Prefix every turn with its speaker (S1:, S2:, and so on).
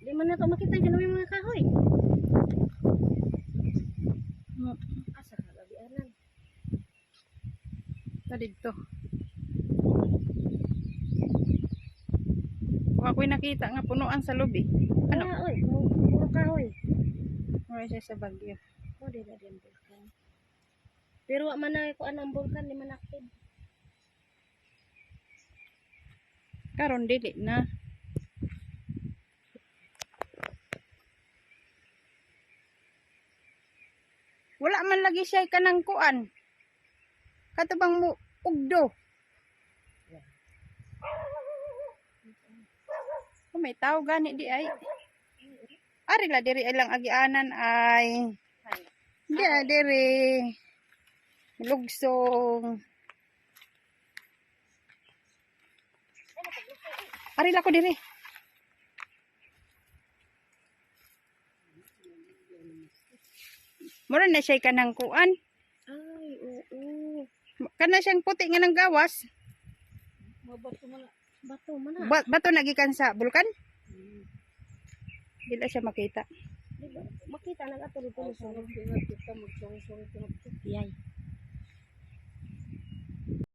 S1: Di man na to makita yung kanang mga kahoy. Asa ka gabianan?
S2: Na didto. Wa ko'y nakita nga punuan sa lubi. Ano?
S1: Ah, oy, puro kahoy.
S2: Mura siya sa Baguio.
S1: Oh, di na din bulkan. Pero wa man na ko ang bulkan, di man active.
S2: Karon dili na. Wala man lagi siya kanang kuan. Katubang mo ugdo. Oh, may tao gani di ay. Ari la diri ay lang agianan ay.
S1: Ay.
S2: Di ay diri. Lugsong. Ari la ko diri. Mura na siya kanang kuan.
S1: Ay, oo.
S2: Kana siyang puti nga nang gawas.
S1: Mabato man na. Bato man na.
S2: Bato nagikan sa bulkan? Dili siya makita.
S1: Di ba? Makita na ato dito sa. Yay.